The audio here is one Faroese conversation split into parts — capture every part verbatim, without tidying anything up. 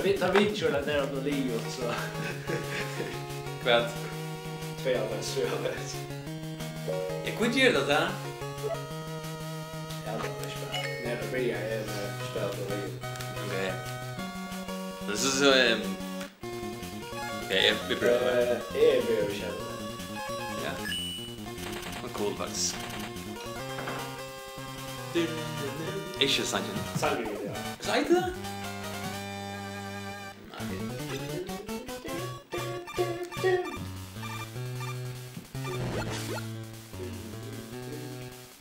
Vit, tá vit ikki vóru nær at blíva liðug, so. Hvat? Tveyoghálvfems, tveyoghálvfems. Ja, hvat ger tað, tað? Ja, tað var ikki bara. Nær at byrja, eg, eh, spæla tað liðugt. Ok. Men so, so, ehm, ok, eg, vit prøva. Eh, eg byrji við skjóta. Ja. Tað var cool, faktiskt. Ikki sangin. Sangin, ja. Hvat eitur tað? Nei.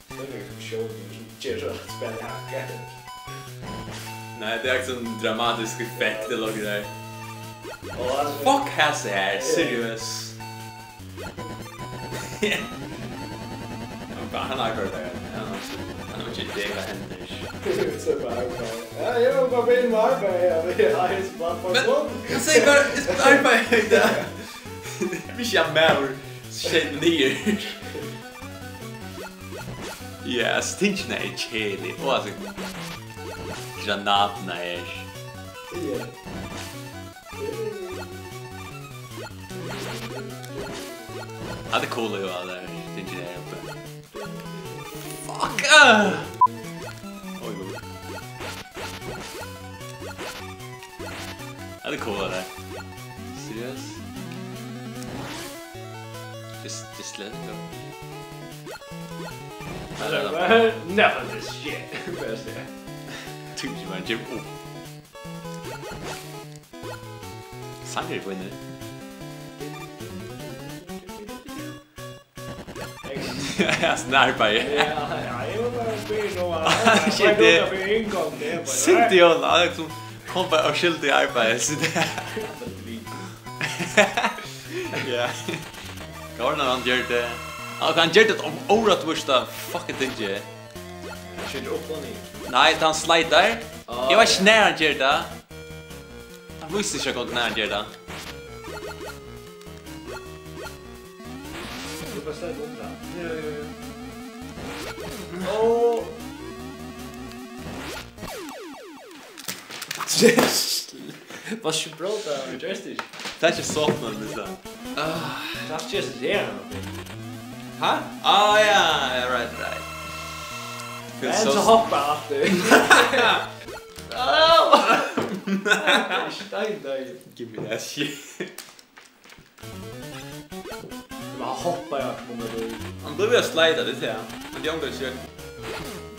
Tað er sjón, sum ger so at spæla hakka. Nei, tað er ikki sånn dramatisk effekt, tað liggur har. Og altso, fuck hasi her, seriøst. Hann arbeiðir bara, ja, hann hevur ikki idé, hvat hendir. So bara, okay. Ja, eg vil bara byrja við arbeiði, ja, tað er eisini bara for gott. Men hann sigur bara, eg skal arbeiða í dag. Eg vil ikki hava maður, skeyt meg niður. Ja, altso, tingini eru keðilig. Og altso, granatirnar her. Ja. Hatta er cool, jú, hatta er, tað er her uppi. Fuck, ah! Oj, oj. Hatta er cool, hatta. Seriøst? Just, just let it go. Hatta er bara, none of this shit. Bara siga. Tykist bara, give up. Sangurin er fínur. Ja, snarpari. Ja, ja, eg var bara spyr nú, shit, tað er bara inngongd, tað er bara, sindi, Jón, hann er sum kom bara og skilti arbeiði, so tað. Ja. Hvat var tað hann gjørdi? Hann, hann gjørdi eitt órættvíst fucking ting. Hann skilur upp og niður. Nei, tá hann sleitar. Eg veit ikki nær hann ger tað. Hann vísir ikki, nær hann ger tað. Tú bara sleip undan. Ja, ja, ja. Ó. Varst tú bróta joystick? Tað er ikki sáttmálin, Lisa. Ah. Tað er just her, okay. Ha? Ah, ja, ja, right, right. Men so hoppar hann aftur. Au! Stein, nei. Give me that shit. Men hann hoppar, ja, kom við. Hann blívur at sleita, tað er tað. Men tað er ongan skjótt.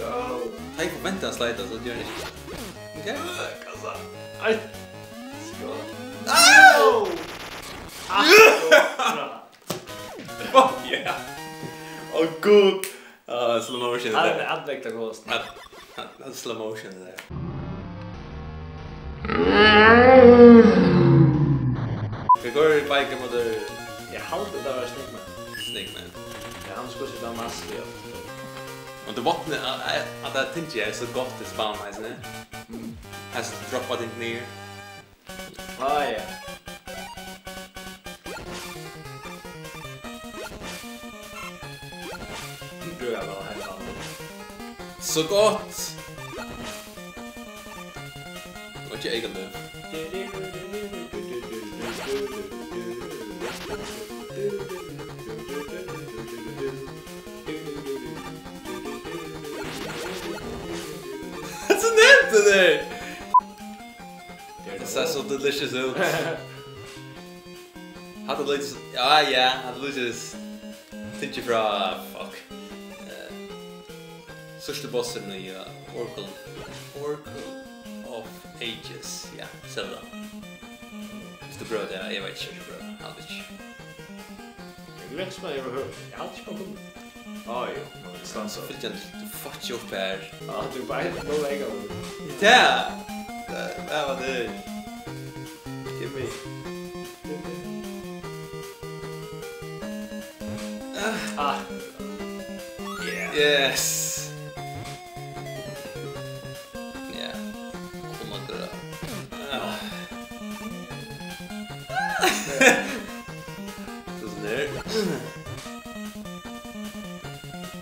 Tá eg forventi hann sleita, so ger hann ikki. Ok? Kassa. Ei. Skál. Au! Fuck yeah. Ó, gud. Ah, slow motion. Hann er andlegt av kost. Hann, hann, hann slow motion har. Hvat gongur í bike motor? Eg haldi, tað var Snakeman. Snakeman. Ja, hann skuldi sita mask, ja. Og tú vápni, at, at, at tað tingi er so gott í spam, eisini. Mm. Her droppa ting niður. Ah, ja. Røva, hetta. So gott. Og ikki eyka lív. Hvat er so nemt, tað har? Tað sær so delicious út. Hatta líkist, ja, ja, hatta líkist. Tykki frá, fuck. Eh, størsti bossurin í, eh, Oracle, Oracle of Ages, ja, Zelda. Vilt tú prøva tað? Eg veit ikki, eg prøva, alt ikki. Eg veit ikki, eg hevur høyrt, eg haldi ikki, man kundi. Á, jú, nú er tað stansað. Fylgjan, tú fuckar upp her. Á, tú bara, nú er eg á. Ja! Tað, tað var tað. Give me. Ah. Yeah. Yes. Ja. Koma til tað. Ah. Soleiðis her.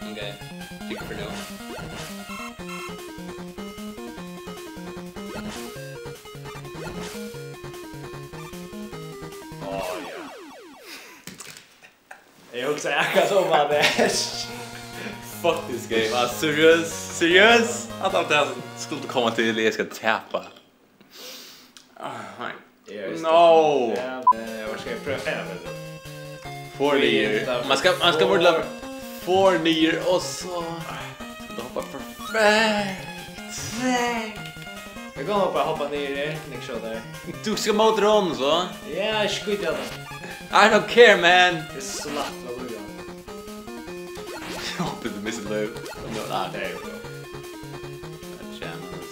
Ok. Kikka fyri nú. Eg hugsaði akkurát um at tað er. Fuck this game, ah, seriøst, seriøst? At alt tað skuldi koma til, eg skal tapa. Ah, nei. Eg er No. Ja, eh, hvat skal eg prøva her, vet du? Four niður. Man skal, man skal bara four niður og so skal du hoppa perfekt. Eg kann bara hoppa niður her, Nick Shot der. Du skal móti honum so? Ja, eg skíti á tað. I don't care, man. Tað er so lætt at lúra. Hoppa, tú missir lív. No, nei. Nei, jú, jú. Chance.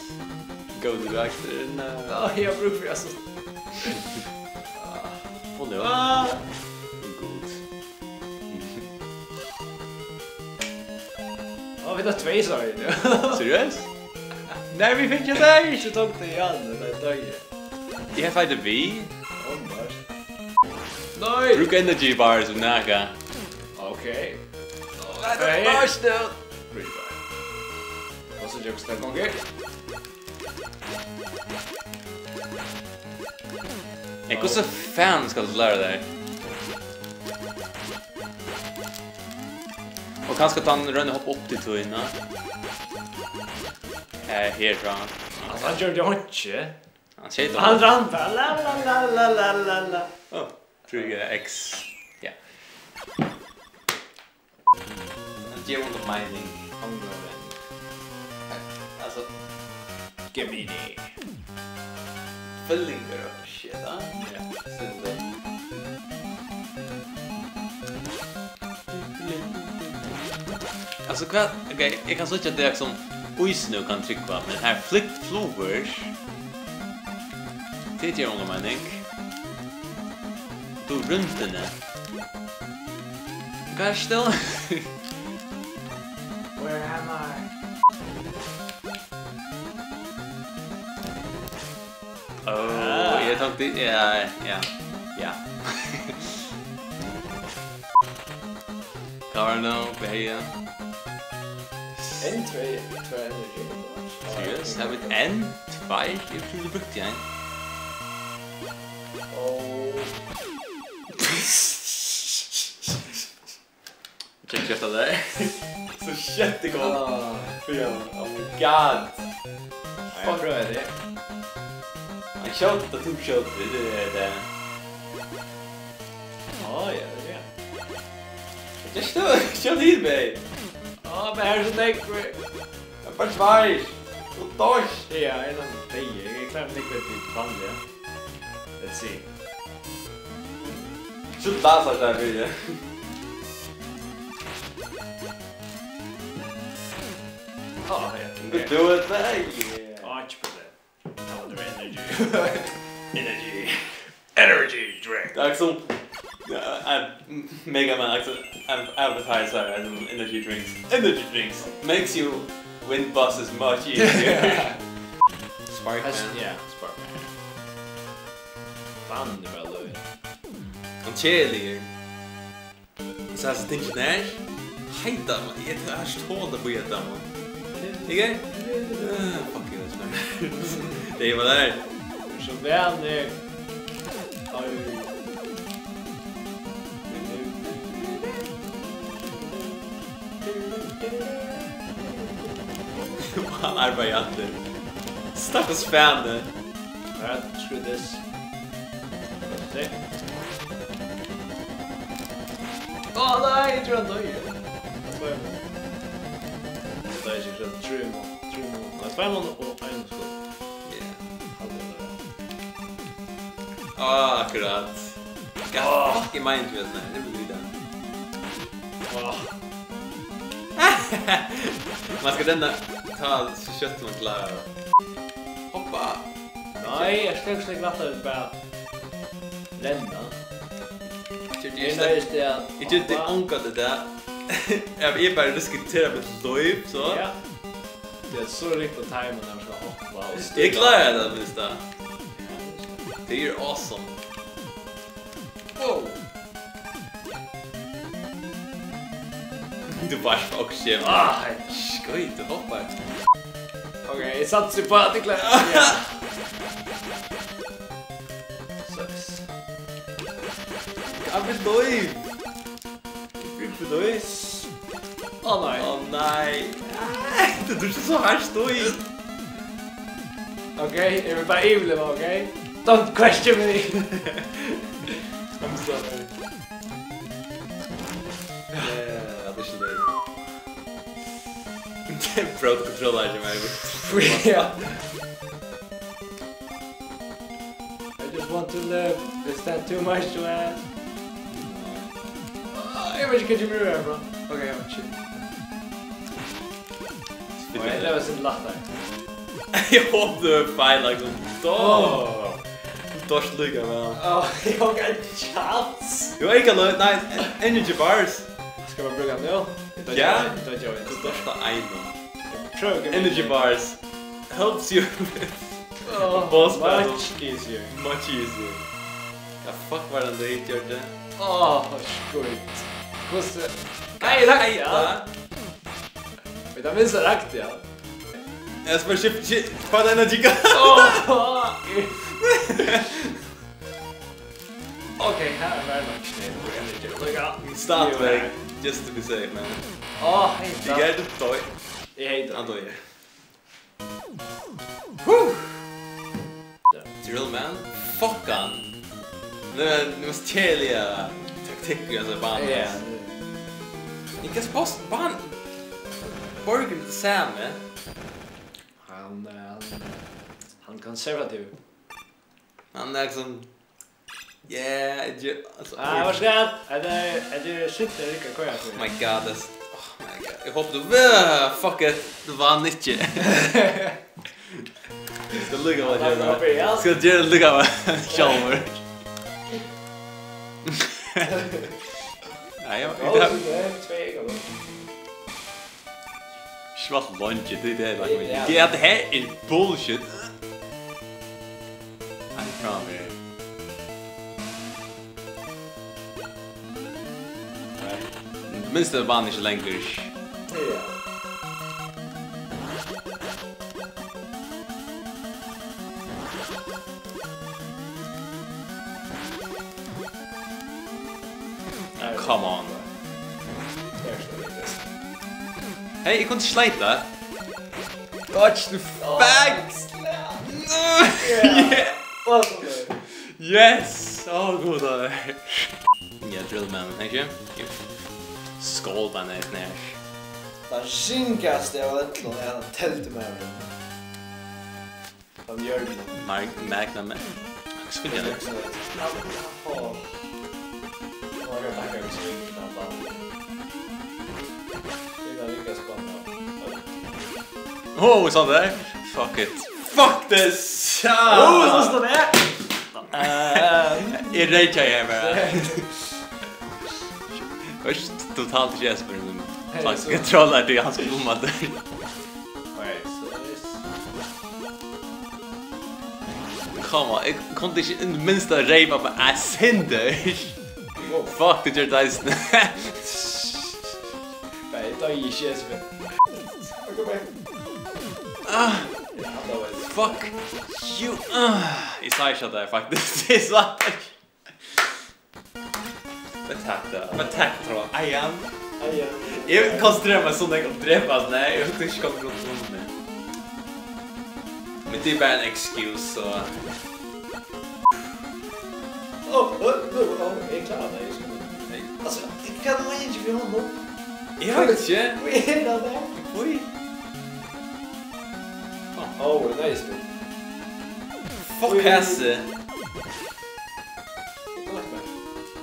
Go to the accident. Á, eg havi brúk fyri hasum. Á. Ó, nei. Á. Gud. Á, vit hava tvey, sorry. Seriøst? Nei, vit fingu tey! Ikki tók tey í hann, tað er døgið. Eg fái tað við. Ó, nei. Nei! Brúk energy bar sum nakað. Ok. Ó, nei, tað er Hey. Nice, dude. Free fire. Og so jump step, ok. Eg, hvussu fan skal tú læra tær? Og kanska tá hann roynir at hoppa upp til tína. Eh, herfrá. Altso, hann gjørdi einki. Hann skeyt Hann hann. Rann bara, la, la, la. Ó, trúgvi eg X. Ja. Hann gevur onga meining. Hann gevur meining. Altso, Gemini. Tvillingar og shit, ah? Ja. Synd. Altso, hvat? Ok, eg kann síggja, at tað er sum ís nú kann trúgva, men her flip flugur. Tað gevur onga meining. Tú, rúmdini. Hvar er støðan? Where am I? Ó, Ah. Eg tók tað, ja, ja, ja. Hvat var tað nú? Hvat hevði eg? Enn tvey, tvey energy. Seriøst? Har vit enn tveir? Eg trúði, tú brúkti ein. Ó. Check, check tað har. So skjótt tað kom. Ah. Fyri hann. Oh my god. Nei, eg prøvi tað. Hann skjót, og tú skjót, tað er tað. Á, ja, tað er tað. Just tað, skjót í meg. Á, men her er so nógv. Tað er bara tveir. Tú doyrt. Ja, eg er nógv deyður. Eg klári meg nógv betri enn vanliga. Let's see. So lasar tað fyri. Á, ja. But do it, yeah. Á, ikki problem. Tað var energy. Energy. Energy drink. Tað er sum, ja, eh, Mega Man, like, um, advertiser, um, energy drinks. Energy drinks makes you win bosses much easier. Sparkman. Hest, ja, Sparkman. Fan, tað var løgn. Hann keðiligur. So hasi tingini her. Heita, man. Eg, eg havi ikki tol at bíða eftir teimum. Ikki? Eh, fuck you, man. Tey var har. So væl, eh. Oj. Hann arbeiðir aftur. Stakkars fani. Ja, skru this. Let's see. Á, nei, eg trúði, hann doyði. Tað er ikki so true, true. Nei, tveir mánaðir og ein skot. Yeah. Halda tað. Á, akkurát. Hvat fuck er meining við hesum her? Nú vil eg vita. Á. Man skal renna, tá so skjótt man klárar. Hoppa. Nei, eg skal ikki lata teg bara renna. Eg Eg geri, neyðist eg at eg geri hoppa. Ongantíð tað. Eg, eg bara risikeri mítt lív, so. Ja. Tað er so ringt at tima, nær man skal hoppa og Eg klári tað, minst tað. Tað er awesome. Wow. Tú varpar oxygen. Ah, hey. Skít, tú hoppar. Ok, eg satsi á at eg klári. Ja. Sucks. Eg vil lív. Please. Ó nei. Ó nei. Tú dugir so hart í. Ok, eg vil bara yvirliva, ok? Don't question me. I'm sorry. Yeah, tað er ikki tað. Bro, kontrollar ikki meg. Ja. I just want to live. Is that too much to ask? Ah, eg veit ikki hvat eg vil vera, bro. Ok, ja, shit. Oj, hetta var sindur lættari. Eg hopi tú hevur feil, liksom. Ó. Ó. Tú dugir líka væl. Ó, eg havi ikki chance. Jú, eg kann, nei, energy bars. Skal man brúka hann nú? Ja. Eg doyði, eg doyði. Tú doyrt á einum. Prøv at geva mær energy bars. Helps you with Oh, boss battle. Much easier. Much easier. Hvat fuck var tað, hann gjørdi? Ó, skít. Hvussu? Nei, rakti, ja. Veit, hann minnsta rakti, ja. Eg spyr, shit, shit, hvat er energy? Ó, ok, her var nokk ikki nógv energy. Look out. Start, like, just to be safe, man. Ó, hey, you gotta deploy. Eg hevði hann doyði. Drill man, fuck hann. Nú er, nú er keðiliga taktikkur í hesari bani. Ja. Eg kann spáa ban-, Borgin er tað sama. Hann, eh, hann, hann konservativ. Hann er liksom, yeah, eg ger, altso, Ah, oj. Hvat skal? Hetta er, hetta er simpelt at koyra fyri. Oh my god, that's, oh my god. Eg hopi tú, uh, fuck it, tú vann ikki. Eg skal líka væl gera tað. Eg skal gera líka væl sjálvur. Nei, ja, Ó, eg, so er tvey, Svart leingi, tað er tað, like, Ja. tað, tað her er bullshit. Nei, fram við. Nei, minst er banin ikki longur. Ja. Come on. Hey, eg kundi sleita. Dodge the fag! Yeah. Yes! Ó, gud, tað er. Ja, drill man, ikki? Jú. Skál, bara nei, nei. Tað ringasta av øllum er hann teldumaðurin. Hann gjørdi tað. Mag-, Magna Me-, Hvat skal eg gera? Hon var bara takka, hvis vi ikke kan ta den. Det er like spennende. Åh, vi sa det der. Fuck it. Fuck this! Ah! Åh, så står det! Eh. Eg reagerar her bara. Først totalt ikki Espen, men Hey, faktisk so- eg trollar, at hann skal bomma der. Oj, so er det. Come on, eg kundi ikki í minsta reypa meg eitt sindur. Wow. Fuck, tað ger tað eisini. Nei, tað er ikki Espen. Ok, bye. Ah. Ja, tað var Fuck you. Ah. Eg sá ikki at tað er faktisk. Eg sá ikki. Men takk, da. Men takk, Trond. Eian. Eian. Eg konsentreri meg so nógv um drepa, nei, eg hugsi ikki, hvat eg brúkti. Men tað er bara ein excuse, so. Ó, ó, ó, ó, eg klári tað, eg skal. Nei. Altso, eg kann ikki við honum. Eg veit ikki. Hví er tað tað? Hví? Ó, ó, nice, man. Fuck Oj. Hasi. Kom at mær.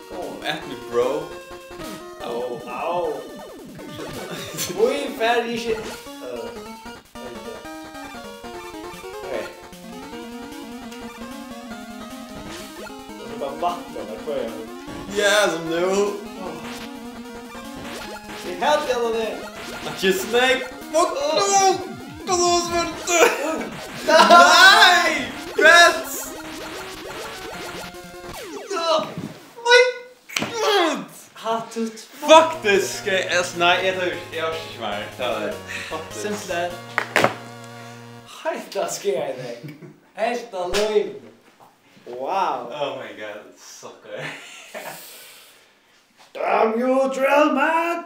Kom at mær, bro. Au, au. Oj, fari ikki. Øh, ok. Og so bara vatna, tað koyrir. Ja, sum nú. Eg helt eg hevði tað. Ikki snakk. Fuck no! Hvat var tað? Nei! Nei! Hvat? Oj! Hatt út. Fuck this! Skal eg, eg, nei, eg tók, eg orki ikki meir. Tað var fuck this. Simpelthen. Heilt av skeiðan. Heilt av lív. Wow. Oh my god, sucker. Neutral Mind.